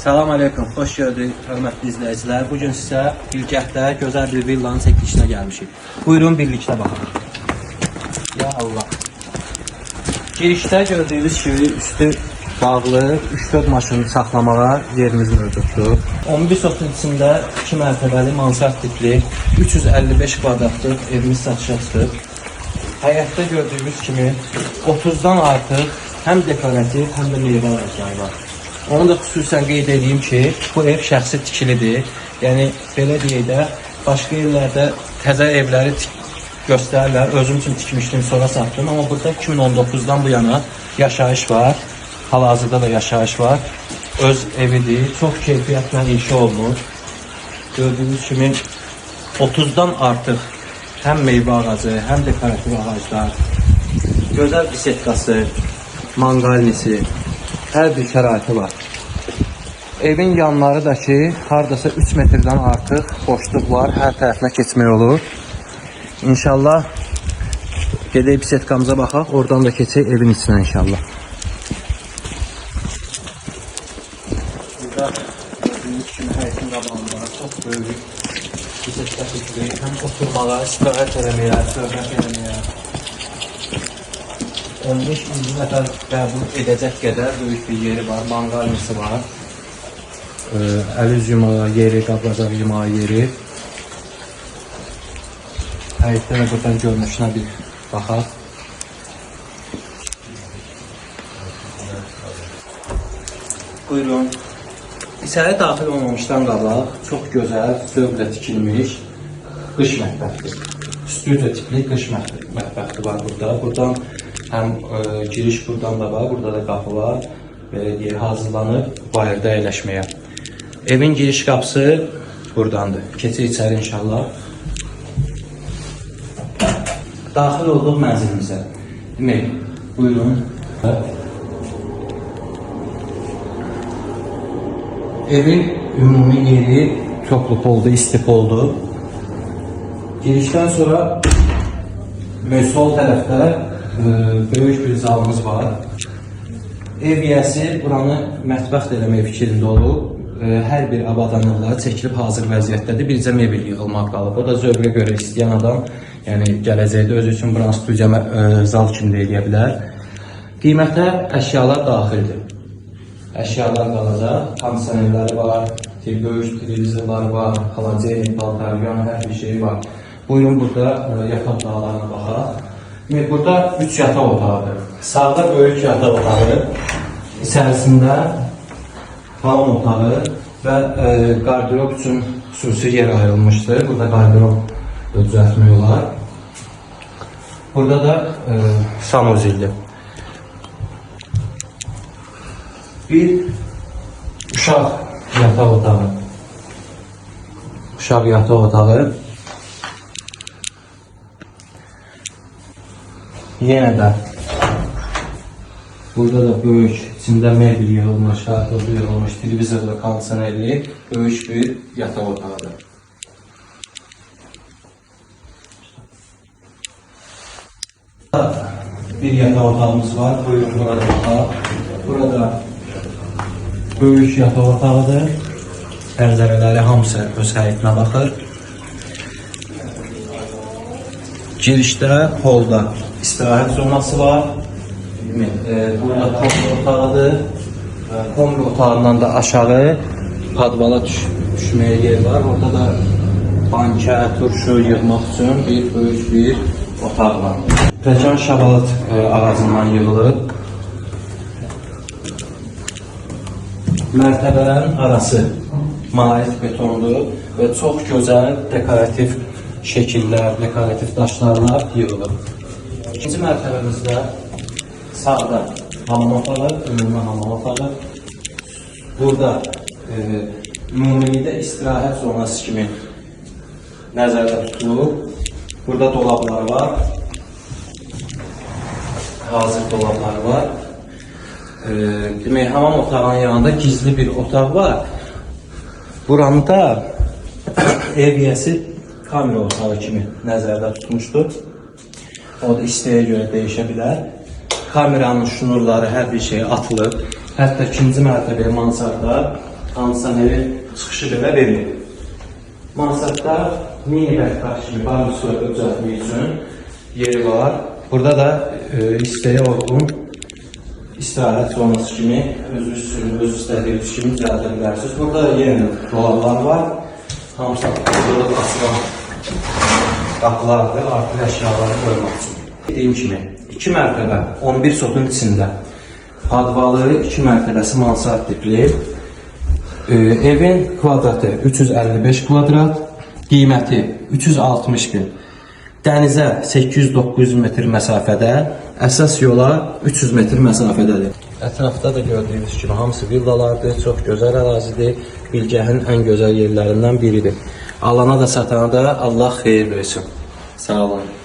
Salam aleyküm, xoş gördük hörmətli izləyicilər. Bu gün sizə Bilgəhdə gözəl bir villanın çəkilişinə gəlmişik. Buyurun birlikdə baxaq. Ya Allah. Girişdə gördüyünüz kimi üstü bağlı 3-4 maşını saxlamağa yerimiz mövcuddur. 11 sotun içində 2 mərtəbəli mansard tipli 355 kvadratlıq evimiz satışa çıxıb. Həyətdə gördüyünüz kimi 30-dan artıq həm dekorativ, həm də meyvə ağacları var. Onu da xüsusən qeyd edeyim ki, bu ev şəxsi tikilidir. Yəni belə deyək də, başqa yerlərdə təzə evləri göstərirlər. Özüm üçün tikmişdim, sonra satdım. Amma burada 2019-dan bu yana yaşayış var. Hal-hazırda da yaşayış var. Öz evidir. Çox keyfiyyətlə inşa olunur. Gördüyünüz kimi 30-dan artıq həm meyvə ağacı, həm dekorativ ağaclar, gözəl bisetkası, manqalnisi, hər bir şəraiti var. Evin yanları da ki, hardasa 3 metrdən artıq boşluq var, hər tərəfinə keçmək olur. İnşallah gedək bisetkamıza baxaq, oradan da keçək evin içinə inşallah. Burada gördüyünüz kimi həyətin qabağında çox böyük bisetka tikili, həm oturmağa, istirahət eləməyə, söhbət eləməyə, 15-20 nəfər qəbul edəcək qədər böyük bir yeri var, manqalnisi var. Əl üz yumağa yeri, qabqacaq yumağa yeri. Həyətdə də buradan görünüşünə bir baxaq. Buyurun. İçəri daxil olmamışdan qabaq çox gözəl, zövqlə tikilmiş qış mətbəxdir. Studiyo tipli qış mətbəxi var burada. Buradan həm giriş buradan da var, burada da qapı var. Belə deyək, hazırlanıb bayırda əyləşməyə. Evin giriş qapısı burdandır. Keçək içəri inşallah. Daxil olduq mənzilimizə. Demək, buyurun. Evin ümumi yeri toplu poldu, isti poldu. Girişdən sonra sol tərəfdə böyük bir zalımız var. Ev yiyəsi buranı mətbəx də eləmək fikrində olub. Hər bir avadanlıqları çəkilib hazır vəziyyətdədir. Bircə mebel yığılmaq qalıb. O da zövqə görə istəyən adam, yəni gələcəkdə özü üçün buranı studiya zal kimi də eləyə bilər. Qiymətə əşyalar daxildir. Əşyalar qalacaq, kondisionerləri var, böyük televizorlar var, xaladelnik, paltaryan, hər bir şey var. Buyurun burada yataq otaqlarına baxaq. Demək, burada 3 yataq otağıdır. Sağda böyük yataq otağı, içərisində hamam otağı və qardırob üçün xüsusi yer ayrılmışdır. Burada qardırob da düzəltmək olar. Burada da sanuzildir. Bir uşaq yataq otağı. Uşaq yataq otağı. Yenə də burada da böyük, içində mebel yığılmış, qardırobu yığılmış, televizorlu, kondisionerli böyük bir yataq otağıdır. Bir yataq otağımız var. Buyurun burada baxaq. Burada böyük yataq otağıdır. Pəncərələri hamısı öz həyətinə baxır. Girişdə, holda istirahət zonası var. Burada kombi otağıdır. Kombi otağından da aşağı podvala düşməyə yer var. Orada da bankə, turşu yığmaq üçün bir böyük bir otaq var. Pləkan şabalıt ağacından yığılıb. Mərtəbələrin arası monolit betondur və çox gözəl dekorativ şəkillər, dekorativ daşlarla yığılıb. İkinci mərtəbəmizdə sağda hamam otağı, ümumi hamam otağı. Burada ümumilikdə istirahət zonası kimi nəzərdə tutulub. Burada dolablar var. Hazır dolablar var. Demək, hamam otağının yanında gizli bir otaq var. Buranı da ev yiyəsi kamera otağı kimi nəzərdə tutmuşdur. O da istəyə görə dəyişə bilər. Kameranın şnurları, hər bir şey atılıb. Hətta ikinci mərtəbəyə mansarda Kondisionerin çıxışı belə verilib. Mansardda mini bərpa kimi barın suyu düzəltmək üçün yeri var. Burada da istəyə uyğun istirahət zonası kimi özünüz üçün, öz istədiyiniz kimi düzəldə bilərsiniz. Burada da yenə də dolablar var. Hamısı burada asma qapılardır, artıq əşyaları qoymaq üçün. Dediyim kimi, 2 mərtəbə, 11 sotun içində padvalı 2 mərtəbəsi mansard tipli. Evin kvadratı 355 kvadrat, qiyməti 360 min. Dənizə 800-900 metr məsafədə, əsas yola 300 metr məsafədədir. Ətrafda da gördüyünüz kimi hamısı villalardır, çox gözəl ərazidir. Bilgəhin ən gözəl yerlərindən biridir. Alana da satana da Allah xeyir versin. Sağ olun.